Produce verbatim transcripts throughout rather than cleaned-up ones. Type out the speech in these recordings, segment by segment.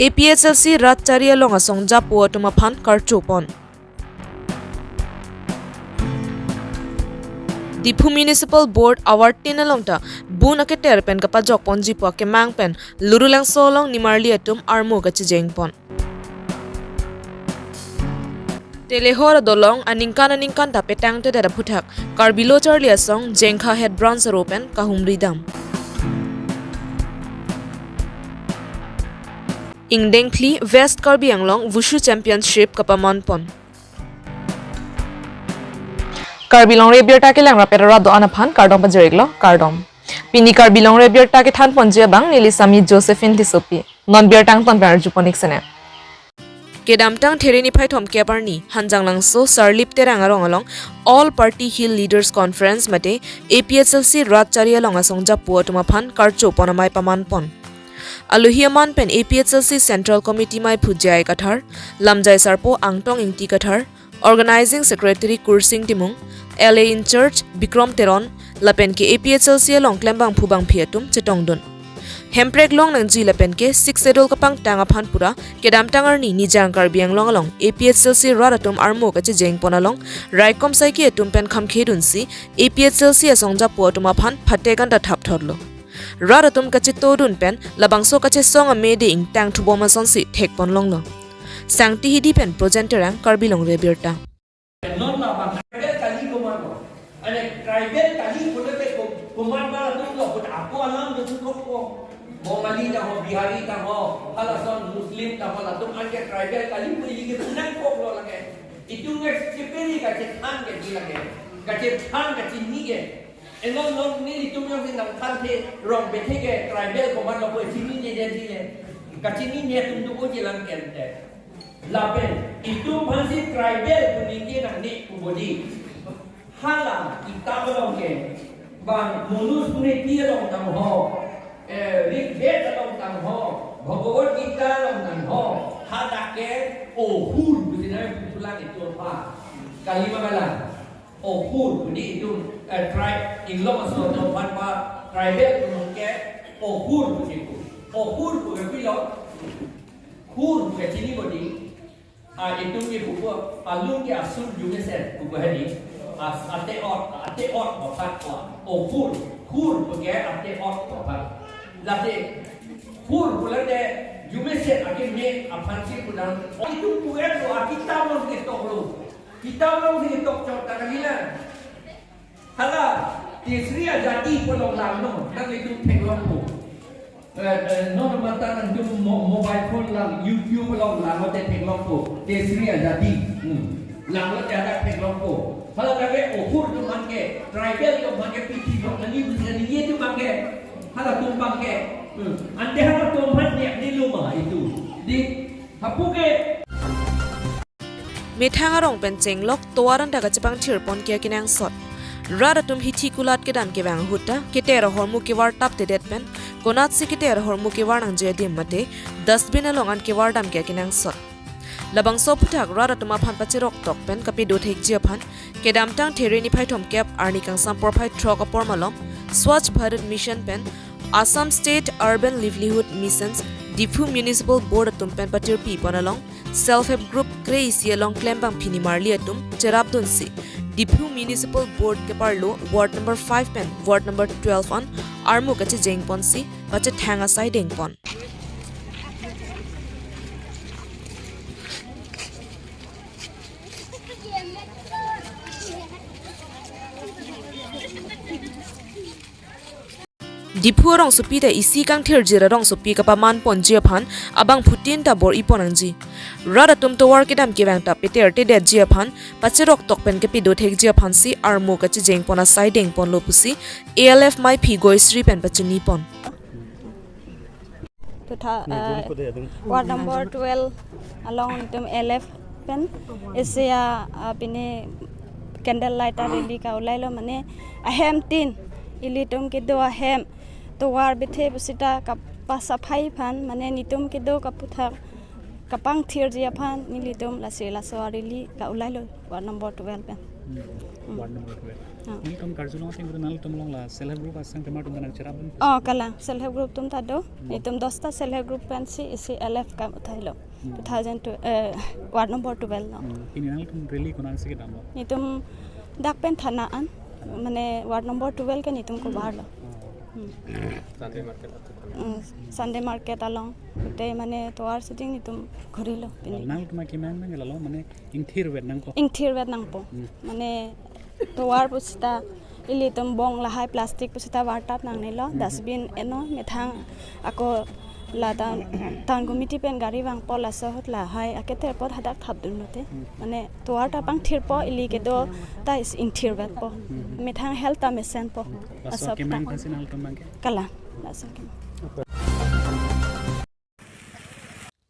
A P H L C rat chari along asong japo atum aphan karcho pon. Diphu Municipal Board award tin along ta bun aketer pen kapajok ponji pu akemang pen Lurulangso along nimarli atum armu kachijeng pon. Telehor adolong aningkan aningkan ta petangtedet aphuthak Karbi Lo Charli Asong Jengkha Head Branch aro pen kahumri dam. Ingdeng phli West Karbi Anglong Wushu Championship kapaman pon. Karbi Longri Abirta kelang rapet rat do-an aphan kardom pajir-iklo, kardom. Pini Karbi Longri Abirta kethan ponji abang neli Sami Josephine Tissopi. Non birta angton pen arju pon-ik sene. Kedamtang There niphai thomkep arni Hanjanglangso Sarlip Terang arong along All Party Hill Leaders Conference mate A P H L C rat chari along asong japo atum aphan karcho pon amei paman pon. Alohi aman pen A P H L C Central Committee meiphu J I Kathar, lamjai sarpo Angtong Ingti Kathar, Organizing Secretary Kursing Timung, L A in charge Bikrom Teron, lapen ke A P H L C along klembangphu bangphi atum chetongdun. Hemprek long nangji lapen ke Sixth Schedule kapangtang aphan pura kedamtang arni Nijang Karbi Anglong along A P H L C rat atum armu kachijeng pon along raikom saiki atum pen khamkhedunsi A P H L C asong japo atum aphan phatek anta thapthotlo. Rat atum kachetodun pen labangso kachesong amede ingtang thubom asonsi thek pon longlo. Sangti Hidi pen Projen Terang, Karbi Longri Abirta. Non labang tribal kali komat lo. Ane tribal kali pulote ko-, komat ma latum lo, but ako alam do thukok ko. Bongali ta ho, Bihari ta ho, halason Muslim ta ho, latum anke tribal kali pu ili ke punang kok lo lake. Itum nge cheperi kachethan ke di lake. Kachethan kachini ke. Enon non nelitum jongsi nangthan the rong bethe ke tribal komat lo pu chinine den dile. Kachinine atum do ko jilang kente. Lapen itum aphansi tribal pu ningje nangne pu bodi. Hala kitab along ke bang Manusmriti along tang ho, eh, Rig Veda along tang ho, Bhagavad Gita along tang ho, hadak ke ohur pusi nangpulang itum aphan. Kali ma kalang. Ohur pu di itum, eh, tribe, inglong aso atum aphan pa tribal pu nong ke ohur pu si pu. Ohur pu ke pilo. Hur pu ke chini bodi. Ah, itum ke pu pu alung ke asur jumesen pu pu hadi. As, ate ot, ate ot baphat ot. Ohur, hur pu ke ate ot baphat. Late hur pu late jumesen ake me aphan si pu dang. Itum pu et lo akitab lo ke tok lo. Kitab along si tok chot ta kali na. Hala, Tisri Ajati pu along langnon, nanglitum theklongpo. Eh, eh, non mata nangtum mo-, mobile phone lang, YouTube along langnon te theklongpo. Tisri Ajati. Hmm. Langnon te hadak theklongpo. Hala kave ohur atum aphan ke, tribal atum aphan ke pithi lo, nani busi nani ye atum aphan ke. Halatum aphan ke. Hmm. Ante halatum aphan ne, ne luma itu. Di, hapu ke. Methang arong pen chenglok tovar anta kachepangthir pon ke akenangsot. Rat atum hithi kulat kedam kevang ahut ta keter ahormu kevar taptedet pen konatsi keter ahormu kevar nangji adim mate dustbin along an kevar dam ke akenangsot. Labangso aphuthak rat atum aphan pacherok tok pen kapedo thekji aphan kedamtang There niphai thomkep arni kangsam porphai throk apor malom Swachh Bharat Mission pen Assam State Urban Livelihood Missions Diphu Municipal Board atum pen patirpi pon along Self Help Group kre-isi along klembangphi nimarli atum cherapdunsi Diphu Municipal Board keparlo Ward number five pen Ward number twelve an armu kachijeng ponsi pachethang asai deng pon. Diphu arongsopi ta isi kangthirjir arongsopi kapaman ponji aphan abangphutin ta bor-i pon nangji. Rat atum tovar kedam kevang ta petertedetji aphan pacherok tok pen kepedo thekji aphansi armu kachijeng pon asai deng ponlo pusi A L F meiphi Goisri pen pachini pon. Tutha, eh, Ward number twelve along itum A L F pen isi a, ah, pini candle light a rally ka-ulailo mane ahem tin ilitum kedo ahem tovar bethe pusita kapasafai aphan mane nitum kedo kaputhak kapangthirji aphan nelitum lasi laso a rally ka-ulailo Ward number twelve pen. Hmm. Ward number twelve. Nelitum karjulong ateng nanglitum along la self help group asong kemar atum nangcherap dun. Oh, kalang, self help group atum ta do. Hmm. Itum dosta self help group pensi isi L F kam uthailo. Hmm. Two thousand two, eh, ward number twelve lo. Hmm. Pini nanglitum rally konatsi kedamlo? Itum dak pen thana an, mane ward number twelve ke itum kobar lo. Oh. Hmm. Sunday market ateng. Hmm. Sunday market along. Te mane tovar sitting itum ghurilo pini. Nanglitum akemang nang lalo mane ingthirvet nangpo. Ingthirvet nangpo. Hmm. Mane tovar pusita ilitum bong lahai plastic pusita vartap nangnelo, mhm, dustbin eno methang ako la town, town committee pen gari vangpo laso ahut lahai aketer apot hadak thapdun lote. Hmm. Mane tovar ta pangthirpo, ili kedo ta is ingthirvetpo. Hmm. Methang health ta mesenpo. Laso asap akemang ta. Aphansi nanglitum abang ke? Kalang, laso akemang.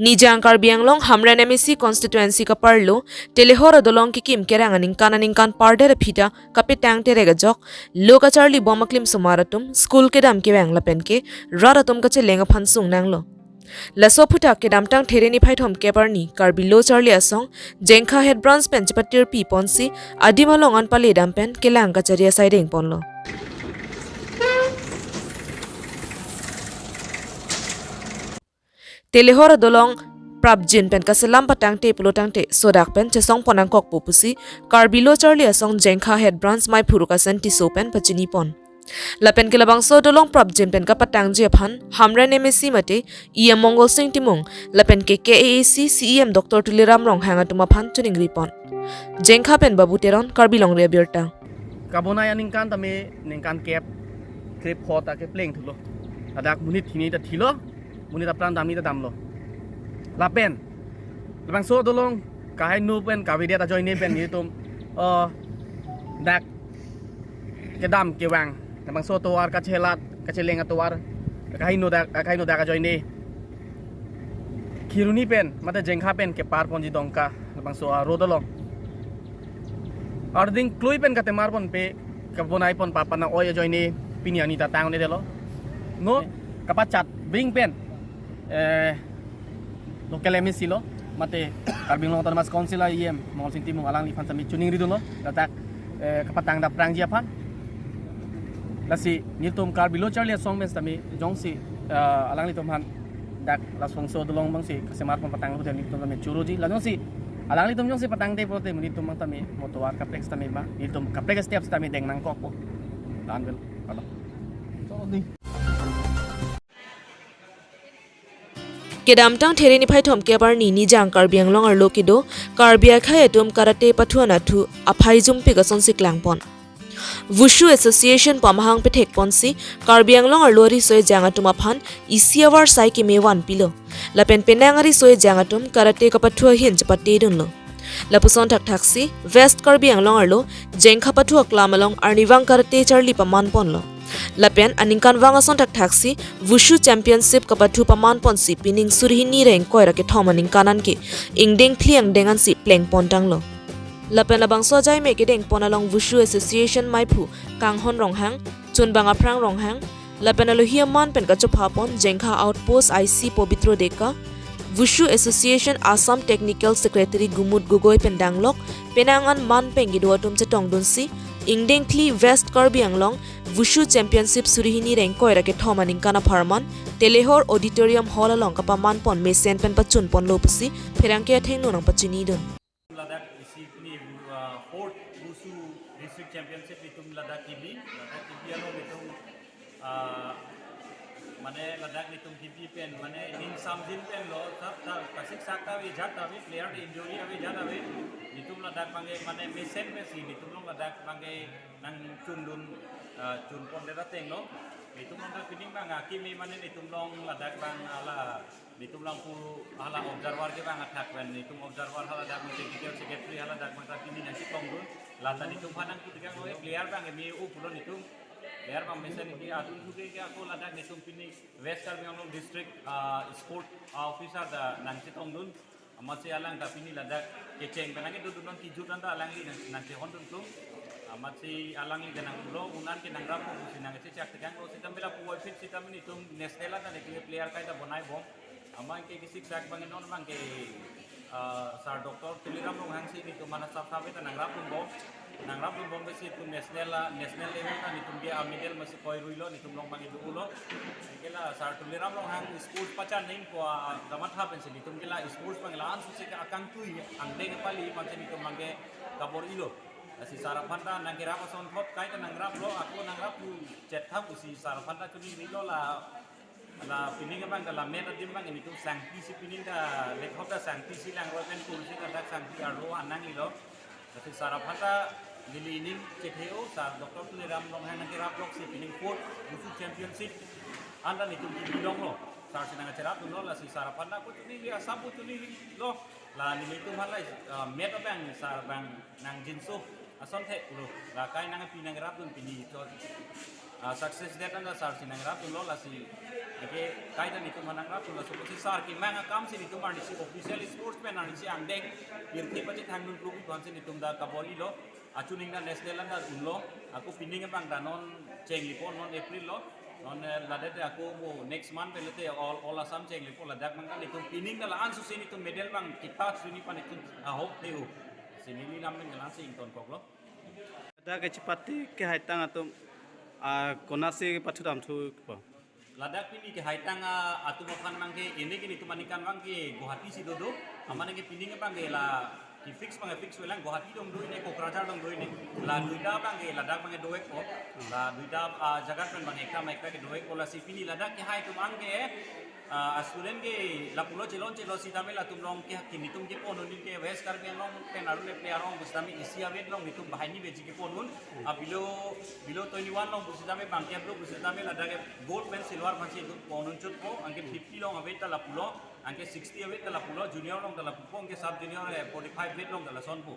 Nijang Karbi Anglong Hamren M A C constituency kaparlo, Telehor adolong kekim kerang aningkan aningkan pardet aphi ta kapetang terek ajok, lo kacharlibom aklim osomar atum, school kedam kevang lapen ke rat atum kacheleng aphan sungnanglo. Laso aphuthak kedamtang There niphai thomkep arni Karbi Lo Charli Asong, Jengkha Head Branch pen chepatirpi ponsi, adim along an paledam pen kelang kachari asai dengponlo. Telehor adolong prapjin pen kaselam patangte pulotangte sodak pen chesongpon nangkokpo pusi Karbi Lo Charli Asong Jengkha Head Branch Maiphu Rukasen Tisso pen pachinipon. Lapen ke labangso adolong prapjin pen kapatangji aphan Hamren M A C mate E M Mongol Sing Timung lapen ke K A A C C E M Doctor Tuliram Ronghang atum aphan chiningripon. Jengkha pen Babu Teron, Karbi Longri Abirta. Kabonai aningkan tame ningkan kep krepho ta kepleng thulo. Ladak monit hini ta thilo, monit apran damni ta damlo. Lapen labangso adolong kahai nu pen kavedet ajoine pen nelitum, oh, dak kedam kevang. Labangso atovar kachelat, kacheleng atovar. Kahai nu dak, kahai nu dak ajoine. Kheroni pen, mate Jengkha pen keparponji Dongka, labangso a-road along. Arding klui pen katemarpon pe, kabonaipon papa na oi ajoine pini ani ta tang ne delo. No, kapachat bring pen, eh, local M A C lo, mate Karbi Anglong Autonomous Council a E M Mongol Sing Timung alangliphan tame chiningridunlo, ladak, eh, kapatang daprangji aphan. Lasi nelitum Karbi Lo Charli Asong pen tame jongsi, eh, alanglitum aphan dak labangso adolong abangsi kasemarpon patang lo pu nelitum tame choroji. La jongsi alanglitum jongsi patangte pulote nelitum abang tame mo tovar kaprek tame ma, nelitum kaprek step tame deng nangkokpo. Dan bel, halo. Kedamtang There niphai thomkep arni Nijang Karbi Anglong arlo kedo Karbi akhei atum karate pathu anatthu aphai jumpik asonsi klangpon. Wushu Association pu amahang pethekponsi Karbi Anglong arlo ariso ejang atum aphan isi avarsai keme vanpilo. Lapen penang ariso ejang atum karate kapathu ahin chepatedunlo. Lapuson thakthaksi West Karbi Anglong arlo Jengkha pathu aklam along arnivang karate charli pamanponlo. Lapen aningkanvang ason thakthaksi Wushu Championship kapathu pamanponsi pining suri hini ra ingkoi ra kethom aningkan anke ingdeng phli angdeng ansi plengpontanglo. Lapen labangso ajaime kedengpon along Wushu Association Maiphu Kanghon Ronghang, Chunbang Aphrang Ronghang, lapen alohi aman pen kachophapon Jengkha Outpost I C Pobitro Deka, Wushu Association Assam Technical Secretary Gumut Gogoi pen danglok penang an man peng kedo atum chetongdunsi, ingdeng phli West Karbi Anglong Wushu Championship suri hini ra ingkoi ra kethom aningkan apharman Telehor Auditorium Hall along kapamanpon mesen pen pachunponlo pusi pherangke athengno nangpachinidun. Ladak isi pini, uh, fourth Wushu District Championship itum ladak kebi, ladak kebi along itum, uh, mane ladak itum kebi pen, mane ning samjin pen lo, sab ta, kasik sak ta ave, jat ta ave, player injury ave, jat ave, itum ladak abangke, mane mesen pensi, itum along ladak abangke nangchundun, uh, chunpon dera tenglo, itum along ta pining abang, uh, kimi mane itum along ladak abang ala, itum along pu hala observer ke abang athak pen, itum observer haladak abang technical secretary haladak abang ta pini nangchetongdun. Lata itum aphan nangpu tiga koi player abang eme u pulo itum. Player abang mesen ke adun thuke ke ako ladak itum pini West Karbi Anglong District, ah, sport, ah, officer ta nangchetongdun. Amatsi alang ta pini ladak kecheng pen nangkedodun non kijut anta alangli nang, nangkehondun tum. Amatsi alangli ta nangpulo un-an ke nangrappo pusi nangchechak tiga koi sitame lapu wai phit sitame itum national anta ne player kaita bonaibom. Amat ke kisik sak abang non abang ke, ah, Sir Doctor Tuliram Ronghang si itum mana sab sab ta nangrapdunbom. Nangrap dun bom besi pu national la, national level ta netum ke a medal masi koi ruilo, netum along abang idu ulo. Anke la Sar Tuliram Ronghang sports pachan nangpo, ah, kamatha pensi netum ke la sports abang la-an suse ke akangtui angdeng pali pensi netum abang ke kabor-ilo. Lasi Sar aphan ta nangkerap asonthot kaita nangraplo, ako nangrap pu chet thap pusi Sar aphan ta chuningrilo la, la pining abang ta la met adim abang netum sangpi si pining ta lekhop ta sangpi si langroi pen kursi ta dak sangpi arlo an nanglilo. Lasi Sar aphan ta neli ining chethe-o, Sar Doctor Tuliram Ronghang nangkerap lok si pining fourth Wushu Championship anta netum kebi longlo. Sar si nangcherap dunlo, lasi Sar aphan ta ako chuningri, asap ako chuningrilo. La nelitum aphan la, ah, met abang Sar abang nangjinso asonthotlo. La kai nangpi nangrap dun pini to, ah, success det anta Sar si nangrap dunlo, lasi anke kaita netum aphan nangrap dunlo. Laso apotsi Sar kemang akam si netum arnisi official sportsman arnisi angdeng pirthe pachethang dun klubi aphansi netum ta kabor-ilo. Achuning ta national anta dunlo. Ako pining abang ta non chenglepo, non April lo. Non, eh, ladak te ako mo next month pen lote all, all Assam chenglepo, ladak abang ta netum pining ta la-an suse netum medal abang kita suni pan netum ahok the-o. Si neli lam pen la-an si ingtonkoklo. Ladak kachepate kehaitang atum, ah, konatsi pathudamthupo? Ladak pini kehaitang, ah, atum aphan abang ke, ini ke netum aningkan abang ke Guwahati si dodo, amat ke pining abang ke la ke fix abang ke fix avelang, Guwahati along do-ine, Kokrajhar along do-ine. La duita abang ke ladak abang ke do-ikpo. La duita, ah, jagat pen abang ekta ma ekta ke do-ikpo, lasi pini ladak kehai atum abang ke, ah, student ke lapulo chelong chelo sitame latum along ke, ke netum kepon un ke West Karbi Anglong pen aru le player along pusitame isi avet along netum banghini beji kepon un. Ah, below, below twenty-one along pusitame abang ke ablo pusitame ladak ke gold pen silver aphansi netum pon un chotpo, anke fifty along avet ta lapulo. Anke sixty avet ta lapulo, junior along ta lapupo, anke sub junior, eh, forty-five avet along ta lasonpo.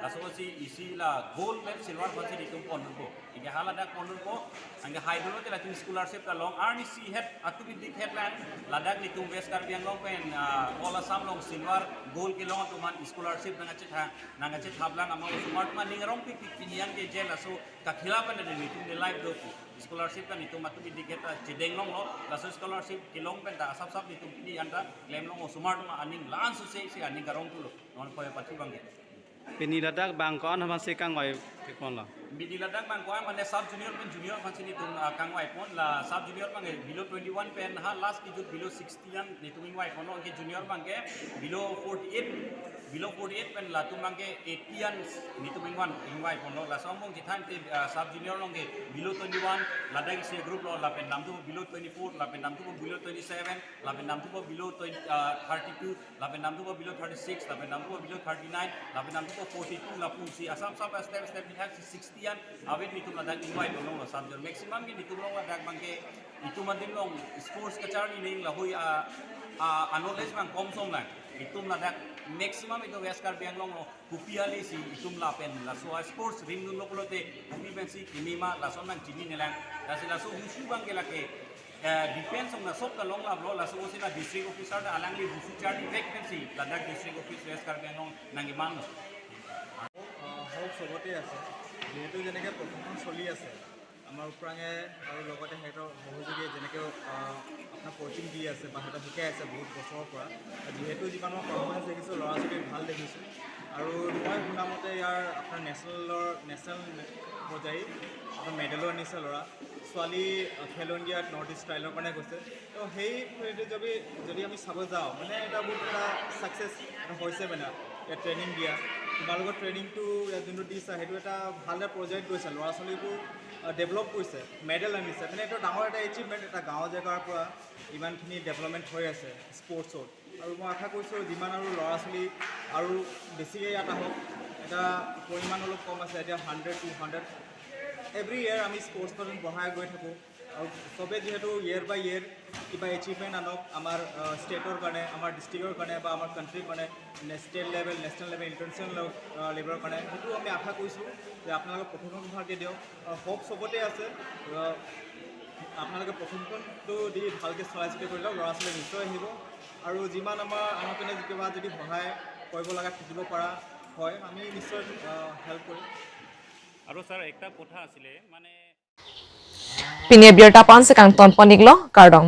Laso apotsi isi la gold pen silver aphansi netum pon unpo. Anke haladak pon unpo, anke hai dolo te latum scholarship ta long, arnisi het, atum idik het lang, ladak netum West Karbi Anglong pen, ah, all Assam along silver, gold kelong atum aphan scholarship nangkachetha, nangkachethap lang, amat osomar atum aning arong pikpik pini an ke je laso kakhela pen netum ne life do pu. Scholarship ta netum atum idik het ta chedeng longlo, laso scholarship kelong pen ta asap sap netum pini anta klem long, osomar atum aning la-an suse si aning karong thulo, non poi pathu abang ke. Pini ladak bang ko-an aphansi kangvai ponlo? Pini ladak bang ko-an mane sub junior pen junior aphansi netum, ah, kangvai pon, la sub junior abang ke below twenty-one pen ha last kejut below sixty an netum ingvai ponlo, anke junior abang ke below forty-eight, below forty-eight pen latum abang ke eighty an netum ingvai, ingvai ponlo. Laso angbong chethan te, ah, sub junior along ke below twenty-one, ladak isi group lo, lapen damthupo below twenty-four, lapen damthupo below twenty-seven, lapen damthupo below twenty, ah, thirty-two, lapen damthupo below thirty-six, lapen damthupo below thirty-nine, lapen damthupo forty-two, lapusi asap sap step step bihak si sixty an avet netum ladak ingvai ponlo sub junior. Maximum ke netum along ladak abang ke itum adim along sports kacharli nangji lahui a, a, a knowledge abang komsom lang. Itum ladak maximum itum West Karbi Anglong lo, kopi ale si itum lapen laso a sports rim dunlo pulote kopi pensi kimi ma lason nangchinine lang. Lasi laso wushu abang ke lake, eh, defense ong na sop ta longlaplo, laso apotsi la district officer ta alangli wushu charlivek pensi ladak district office West Karbi Anglong nangkemanlo. আহ, হওক, চবতে আছে। যিহেতু যেনেকে প্ৰশিক্ষণ চলি আছে, আমাৰ ওপৰাঙে আৰু লগতে সিহঁতৰ সহযোগীয়ে যেনেকে, আহ, আপোনাৰ কোচিং দি আছে বা সিহঁতক শিকাই আছে বহুত বছৰৰ পৰা। যিহেতু যিমান মই পাৰফৰ্মেঞ্চ দেখিছোঁ, ল'ৰা ছোৱালী ভাল দেখিছোঁ। আৰু মই শুনা মতে ইয়াৰ আপোনাৰ নেশ্যনেলৰ, নেশ্যনেল পৰ্যায়ত আপোনাৰ মেডেলো আনিছে ল'ৰা। ছোৱালী, আহ, খেলো ইণ্ডিয়াত নৰ্থ ইষ্ট টাইলৰ কাৰণে গৈছে। তো সেই যদি, যদি আমি চাব যাওঁ, মানে এটা বহুত এটা ছাকচেছ এটা হৈছে মানে ইয়াত ট্ৰেইনিং দিয়া। তোমালোকৰ ট্ৰেইনিংটো ইয়াত যোনটো দিছা, সেইটো এটা ভাল এটা পৰ্যায়ত গৈছে। ল'ৰা ছোৱালীবোৰ, আহ, ডেভেলপ কৰিছে, মেডেল আনিছে, মানে এইটো ডাঙৰ এটা এচিভমেণ্ট। এটা গাঁৱৰ জেগাৰ পৰা ইমানখিনি ডেভেলপমেণ্ট হৈ আছে স্পৰ্টছত। আৰু মই আশা কৰিছোঁ যিমান আৰু ল'ৰা ছোৱালী আৰু বেছিকৈ ইয়াত আহক। এটা পৰিমাণ অলপ কম আছে, এতিয়া hundred, two hundred. Every year আমি স্পৰ্টছত বঢ়াই গৈ থাকোঁ। আৰু চবে যিহেতু ইয়েৰ বাই ইয়েৰ কিবা এচিভমেণ্ট আনক আমাৰ, আহ, ষ্টেটৰ কাৰণে, আমাৰ ডিষ্ট্ৰিক্টৰ কাৰণে বা আমাৰ কাণ্ট্ৰিৰ কাৰণে, নে-, state level, national level, international level, আহ, লেভেলৰ কাৰণে, সেইটো আমি আশা কৰিছোঁ যে আপোনালোকে প্ৰশিক্ষণ ভালকৈ দিয়ক। আহ, হোপ চবতে আছে। আহ, আপোনালোকে প্ৰশিক্ষণটো দি ভালকৈ চলাই চিটি কৰি লওক, ল'ৰা ছোৱালী নিশ্চয় আহিব। আৰু যিমান আমাৰ আনৰ পিনে কিবা যদি সহায় কৰিব লগা থাকিব পৰা হয়, আমি নিশ্চয়, আহ, হেল্প কৰিম। আৰু ছাৰ, একটা কথা আছিলে, মানে Pini abirta pen si kangton pon-iklo, kardom.